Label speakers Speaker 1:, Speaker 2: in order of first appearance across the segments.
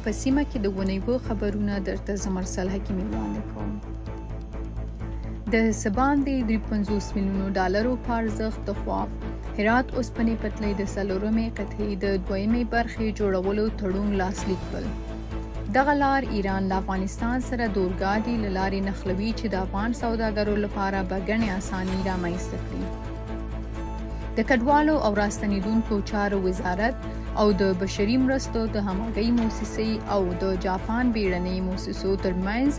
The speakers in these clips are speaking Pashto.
Speaker 1: په سیمه کې د اونیو خبرونه درته زه مرسل حکیمي وړاندې کوم. د څه باندې 53 میلیونو ډالرو په ارزښت د خواف هرات اوسپنې پټلۍ د څلورمې قطعې د دویمې برخې جوړولو تړون لاسلیک کړل. دغه لار ایران له افغانستان سره د اورګاډي له لارې نښلوي چې د افغان سوداګرو لپاره به ګڼې اسانۍ رامنځته کړي. د کډوالو او راستنیدونکو چارو وزارت او د بشري مرستو د همغږۍ موسسې او د جاپان بیړنۍ موسسو ترمنځ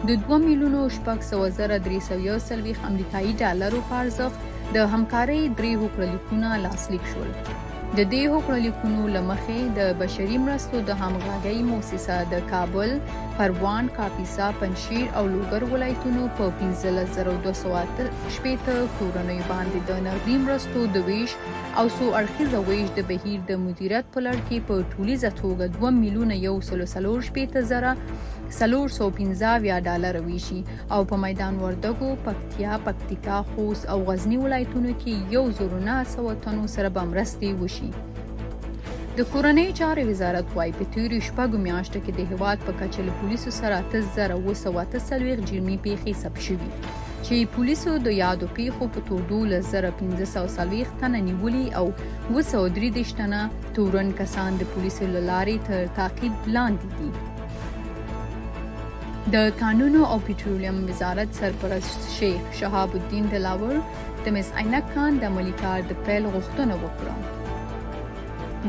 Speaker 1: د 2,600,341 امریکایي ډالرو په ارزښت د همکارۍ درې هوکړه لیکونه لاسلیک شول. د دې هوکړه لیکونو له مخې د بشري مرستو د همغږۍ موسسه د کابل، پروان، کاپیسا، پنجشیر او لوګر ولایتونو په 15,268 کورنیو باندې د نغدي مرستو د ویش او څو اړخیزه ویش د بهیر د مدیریت په لړ کې په ټولیزه توګه 2,164,475 ډالر ویشي او په میدان وردګو، پکتیا، پکتیکا، خوست او غزني ولایتونو کې 1,900 تنو سره به مرستې وشي. د کورنیو چارو وزارت وايي، په تېرو شپږو میاشتو کې د هېواد په کچه له پولیسو سره 8,748 جرمي پېښې ثبت شوي چې پولیسو د یادو پېښو په تور 12,540 تنه نیولي او 733 تنه تورن کسان د پولیسو له لارې تر تعقیب لاندې دي. د کانونو او پټرولیم وزارت سرپرست شیخ شهاب الدین دلاور د مس عینک کان د عملي کار د پیل غوښتنه وکړه.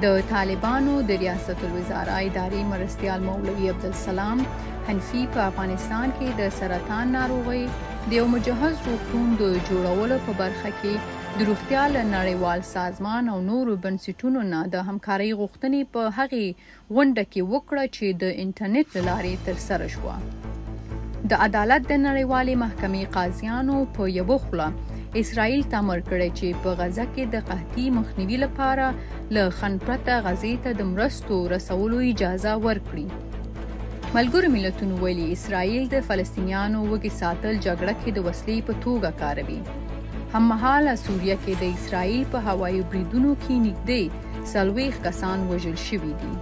Speaker 1: د طالبانو د ریاست الوزراء اداري مرستیال مولوي عبدالسلام حنفي په افغانستان کې د سرطان ناروغۍ د یو مجهز روغتون د جوړولو په برخه کې د روغتیا له نړیوال سازمان او نورو بنسټونو نه د همکارۍ غوښتنې په هغې غونډه کې وکړه چې د انټرنیټ له لارې ترسره شوه. د عدالت د نړیوالې محکمې قاضیانو په یوه خوله اسرائیل ته امر کړی چې په غزه کې د قحطي مخنیوي لپاره له خنډ پرته غزې ته د مرستو رسولو اجازه ورکړي. ملګرو ملتونو ویلي، اسرائیل د فلسطینیانو وږي ساتل جګړه کې د وسلې په توګه کاروي. هممهاله سوریه کې د اسرائیل په هوایي بریدونو کې نږدې 40 کسان وژل شوي دي.